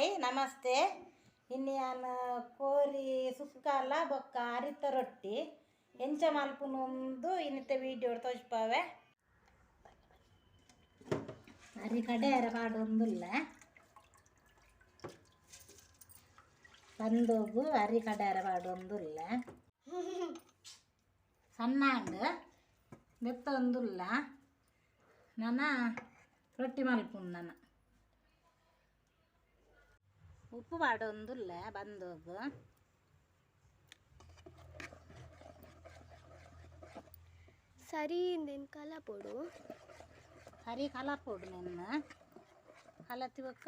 Hi namaste. ಇನ್ನಿಯಾನ ಕೋರಿ ಸುಕ್ಕಲ ಬೊಕ್ಕ ಅರಿತ ರೊಟ್ಟಿ ಎಂಚ ಮಲ್ಪುನೊಂದು ಇನ್ನಿತ ವಿಡಿಯೋ ತೋಜ್ಪಾವೆ. ಅರಿ ಕಡೆಯರ ಪಾಡೊಂದುಲ್ಲ ಬಂದೋಗು ಅರಿ ಕಡೆಯರ ಪಾಡೊಂದುಲ್ಲ ಸಣ್ಣಾಂಡ್ ಬೆತ್ತೊಂದುಲ್ಲ ನನ ರೊಟ್ಟಿ ಮಲ್ಪುಂಡು ನನ ಉಪ್ಪು ಪಾಡೊಂದುಲ್ಲ ಬಂದೋಗು. ಸರಿ ಇಂದೇನು ಕಲಪೊಡು ಸರಿ ಕಲಪೊಡು ನಿನ್ನ ಕಲತಿ ಬೊಕ್ಕ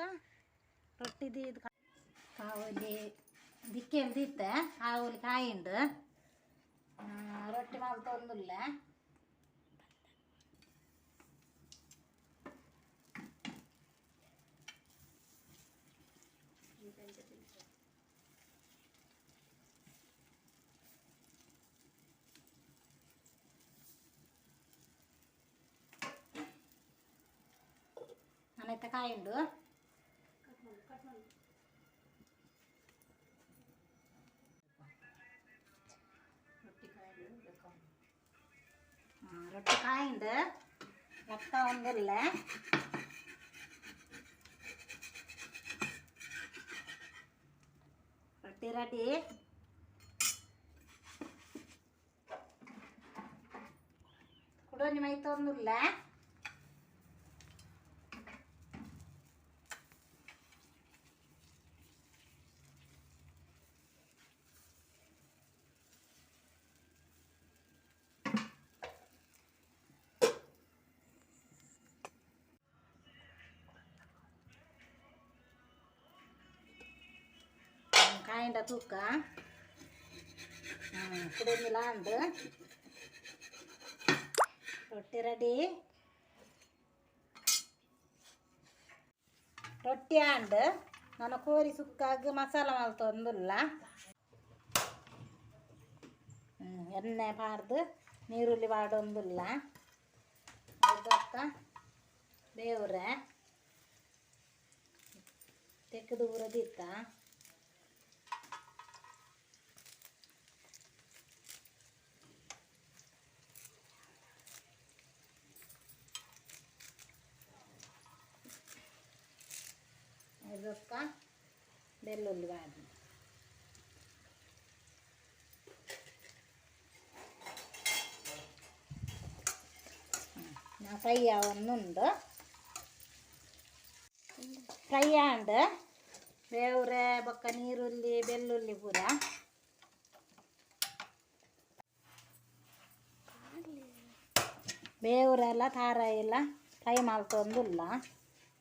ರೊಟ್ಟಿ ದೀದ್ ಕಾವಲಿ ದಿಕ್ಕೆಲ್ ದೀತೆ ಕಾವಲಿ ಕಾಯಿಂಡು ರೊಟ್ಟಿ ಮಲ್ತೊಂದುಲ್ಲ. ನಾನೈತೆ ಕಾಯಿಂಡು ರೊಟ್ಟಿ ಕಾಯಿಂಡು ರಕ್ತ ಒಂದಿಲ್ಲ. ರೊಟ್ಟಿ ರೆಡಿ. ಕುಡೊಂಜಿ ಮೈತೊಂದುಲ್ಲ. ಕಾಯಿಂಡ ತೂಕ ಕುಡೊಂಜಿಲ ಅಂದ್ ರೊಟ್ಟಿ ರೆಡಿ. ರೊಟ್ಟಿ ಆಂಡ್ ನಾನು ಕೋರಿ ಸುಕ್ಕಾಗ ಮಸಾಲ ಮಲ್ತೊಂದುಲ್ಲ. ಎಣ್ಣೆ ಪಾಡ್ದು ನೀರುಳ್ಳಿ ಪಾಡೊಂದುಲ್ಲ. ಬೊಕ್ಕ ಬೇವ್ರೆ ತೆಕ್ಕದು ಊರದಿತ್ತ ಬೊಕ್ಕ ಬೆಳ್ಳುಳ್ಳಿ ಬಾಡಿ ನಾ ಫ್ರೈ ಆವೊಂದುಂಡು. ಫ್ರೈ ಆಂಡ್ ಬೇವ್ರೆ ಬೊಕ್ಕ ನೀರುಳ್ಳಿ ಬೆಳ್ಳುಳ್ಳಿ ಪೂರ ಬೇವ್ರೆಲ್ಲ ತಾರ ಎಲ್ಲ ಫ್ರೈ ಮಲ್ತೊಂದುಲ್ಲ.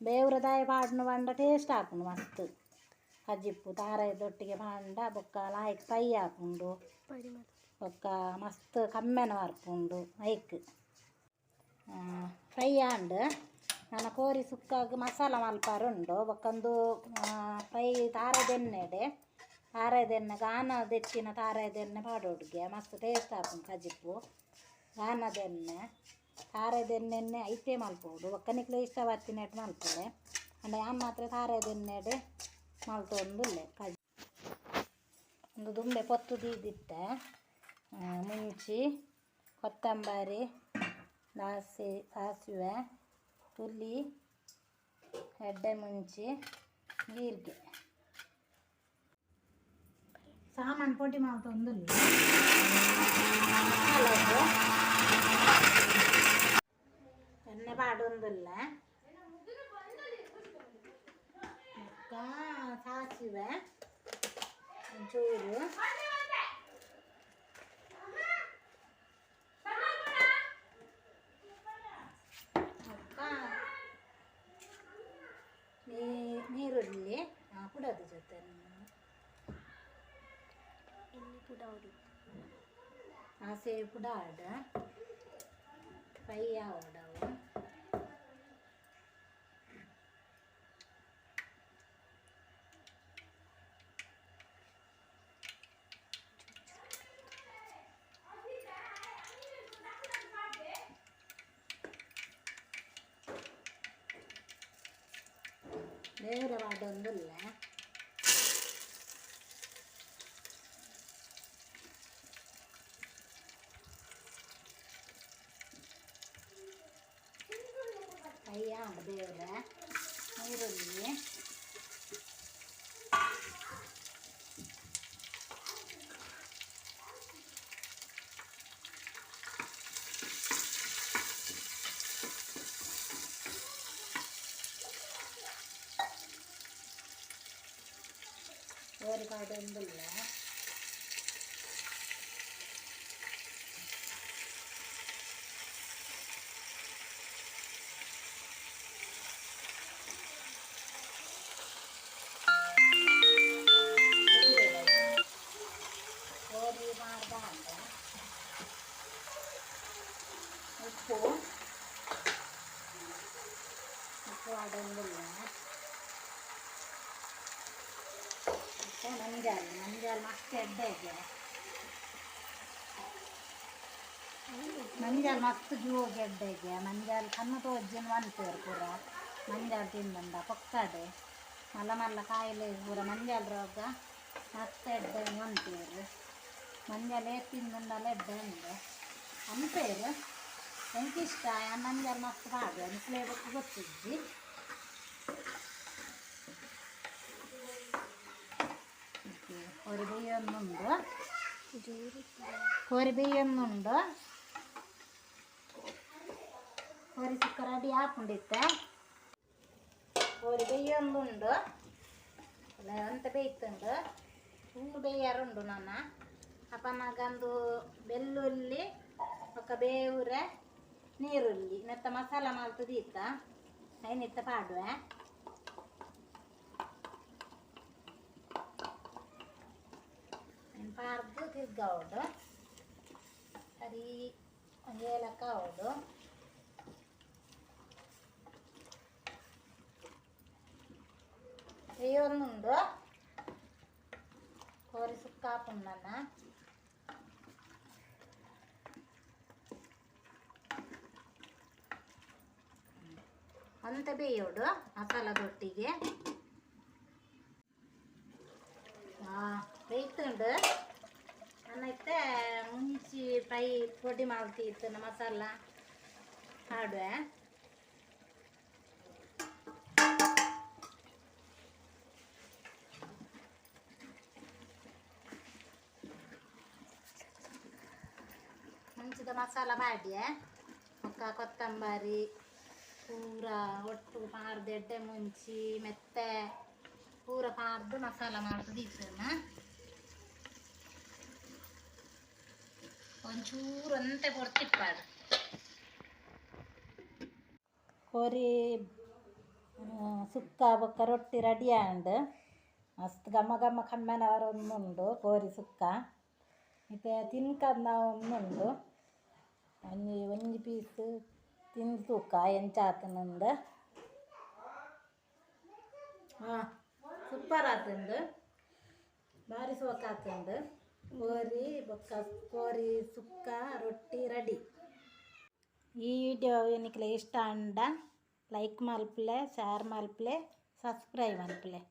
ಬೇವ್ರೆ ದಾಯ ಪಾಡ್ನು ಪಂಡ ಟೇಸ್ಟ್ ಆಪುಂಡು ಮಸ್ತ್. ಕಜಿಪ್ಪು ತಾರಾಯಿದೊಟ್ಟಿಗೆ ಪಾಂಡ ಬೊಕ್ಕ ಲಾಯ್ಕ್ ಫ್ರೈ ಆಪುಂಡು ಬೊಕ್ಕ ಮಸ್ತ್ ಕಮ್ಮೆನ ಬರ್ಪುಂಡು ಐಕ್. ಫ್ರೈ ಆಂಡ್ ನನ ಕೋರಿ ಸುಕ್ಕಾಗ ಮಸಾಲ ಮಲ್ಪಾರ ಉಂಡು. ಬೊಕ್ಕೊಂದು ಫ್ರೈ ತಾರಾಯ್ದೆಣ್ಣೆಡೆ ತಾರಾಯ್ದೆಣ್ಣೆ ಗಾನ ದೆಚ್ಚಿನ ತಾರಾಯ್ದೆಣ್ಣೆ ಪಾಡೊಡ್ಗೆ ಮಸ್ತ್ ಟೇಸ್ಟ್ ಆಪುಂಡು ಕಜಿಪ್ಪು. ಗಾನದೆಣ್ಣೆ ತಾರಾಯ್ದೆಣ್ಣೆನ್ನೆ ಐತೆ ಮಲ್ಪೊಡು. ಬೊಕ್ಕ ನಿಕ್ಲೆ ಇಷ್ಟ ಬತ್ತಿನೆಟ್ ಮಲ್ಪೊಲೆ. ಅಂಡ ಯಾನ್ ಮಾತ್ರ ತಾರಾಯ್ದೆಣ್ಣೆಡೆ ಮಲ್ತೊಂದುಲ್ಲೆ. ಕಜಿ ಒಂದು ದುಂಬೆ ಪೊತ್ತು ದೀದಿತ್ತೆ. ಮುಂಚಿ ಕೊತ್ತಂಬರಿ ದಾಸಿ ಸಾಸಿವೆ ಹುಳಿ ಎಡ್ಡೆ ಮುಂಚಿ ಜೀರಿಗೆ ಸಾಮಾನು ಪೊಡಿ ಮಲ್ತೊಂದುಲ್ಲೆ. ಮಸಾಲೆಗ್ ಎಣ್ಣೆ ಪಾಡೊಂದುಲ್ಲೆ. ಬೊಕ್ಕ ಸಾಸಿವೆ ಒಂಚೂರು ಬೊಕ್ಕ ನೀರುಳ್ಳಿ ಪುಡದ ಜೊತೆ ಎಣ್ಣೆ ಪುಡಾವಡು ಸಾಸಿವೆ ಪುಡಾಡ್ ಫ್ರೈ ಆವಡವು. ಬೇರೆ ಪಾಡೊಂದುಲ್ಲ. ಕೋರಿ ಪಾಡೊಂದುಲ್ಲ. ಕೋರಿ ಪಾಡ್ದಾಂಡ ಉಪ್ಪು ಉಪ್ಪು ಪಾಡೊಂದುಲ್ಲ. ಬೊಕ್ಕ ಮಂಜಾಲ್, ಮಂಜಾಲ್ ಮಸ್ತ್ ಎಡ್ಡೆ ಇದೆ. ಮಂಜಾಲ್ ಮಸ್ತ್ ಜೋಗ್ ಎಡ್ಡೆ ಇದೆ. ಮಂಜಾಲ್ ಕಣ್ಣು ತೋಜಿನ ಮನ್ಪೇರು ಪೂರ. ಮಂಜಾಲ್ ತಿಂದಂಡ ಪೊಕ್ಕಡೆ ಮಲ್ಲ ಮಲ್ಲ ಕಾಯಿಲೆ ಪೂರ ಮಂಜಾಲ್ ರೋಗ ಮಸ್ತ್ ಎಡ್ಡೆ ಮನ್ಪೇರು. ಮಂಜಾಲ್ ಏತ್ ತಿಂದುಂಡಲ ಎಡ್ಡೆ ಉಂಡು ಅನ್ಪೇರು. ಎಂಕ್ ಇಷ್ಟ, ಯಾನ್ ಮಂಜಾಲ್ ಮಸ್ತ್ ಪಾಡುವೆ. ನಿಕ್ಲೆ ಬೊಕ್ಕ ಗೊತ್ತಿಜ್ಜಿ. ಕೋರಿ ಬೇಯೊಂದುಂಡು. ಕೋರಿ ಬೇಯೊಂದುಂಡು. ಕೋರಿ ಸುಕ್ಕ ರೆಡಿ ಆಪುಂಡಿತ್ತೆ. ಕೋರಿ ಬೇಯೊಂದುಂಡು, ಅಂತ ಬೇಯ್ತುಂಡು. ಚೂರು ಬೇಯಾರುಂಡು ನನ್ನ ಅಪನಗಂದು ಬೆಳ್ಳುಳ್ಳಿ ಬೊಕ್ಕ ಬೇವುರೆ ನೀರುಳ್ಳಿ ನೆತ್ತ ಮಸಾಲ ಮಲ್ತುದೀತ ಐನಿತ್ತ ಪಾಡುವೆ. ಪಾಡ್ದು ತಿರ್ಗಾವೊಡು. ಸರಿ, ಒಂಜಿ ಏಲಕ್ಕ ಆವೊಡು. ಬೇಯೊಂದುಂಡು. ಕೋರಿ ಸುಕ್ಕ ಆಪುಂಡು ನನ್ನ. ಒಂತೆ ಬೇಯೋಡು ಮಸಾಲದೊಟ್ಟಿಗೆ. ಬೇಯ್ತುಂಡು. ನನ್ನ ಇತ್ತೆ ಮುಂಚಿ ಫ್ರೈ ಪೊಡಿ ಮಲ್ತಿತ್ತು ಮಸಾಲ ಪಾಡುವೆ. ಮುಂಚಿದ ಮಸಾಲ ಮಾಡಿಯೆ. ಬೊಕ್ಕ ಕೊತ್ತಂಬರಿ ಪೂರ ಒಟ್ಟು ಪಾಡ್ದು, ಎಡ್ಡೆ ಮುಂಚಿ ಮೆತ್ತೆ ಪೂರ ಪಾಡ್ದು ಮಸಾಲ ಮಲ್ತ್ ದೀತುನ. ಒಂಚೂರು ಒಂತೆ ಪೊರ್ತಿಪ್ಪಾಡು. ಕೋರಿ ಸುಕ್ಕ ಬೊಕ್ಕ ರೊಟ್ಟಿ ರೆಡಿ ಆಂಡ್. ಮಸ್ತ್ ಘಮ ಘಮ ಕಮ್ಮೆನ ಬರೊಂದುಂಡು ಕೋರಿ ಸುಕ್ಕ. ಇತ್ತೆ ತಿನ್ಕಂದ ಒಂದುಂಡು. ಒಂಜಿ ಒಂಜಿ ಪೀಸ್ ತಿಂದು ತೂಕ ಎಂಚ ಆತುಂಡು. ಹಾಂ, ಸೂಪರ್ ಆತುಂಡು, ಬಾರಿ ಸೋಕು ಆತುಂಡು. ಕೋರಿ ಬೊಕ್ಕ ಕೋರಿ ಸುಕ್ಕ ರೊಟ್ಟಿ ರೆಡಿ. ಈ ವಿಡಿಯೋ ನಿಕ್ಲೆ ಇಷ್ಟ ಆಂಡ ಲೈಕ್ ಮಲ್ಪುಲೆ, ಶೇರ್ ಮಲ್ಪುಲೆ, ಸಬ್ಸ್ಕ್ರೈಬ್ ಮಲ್ಪುಲೆ.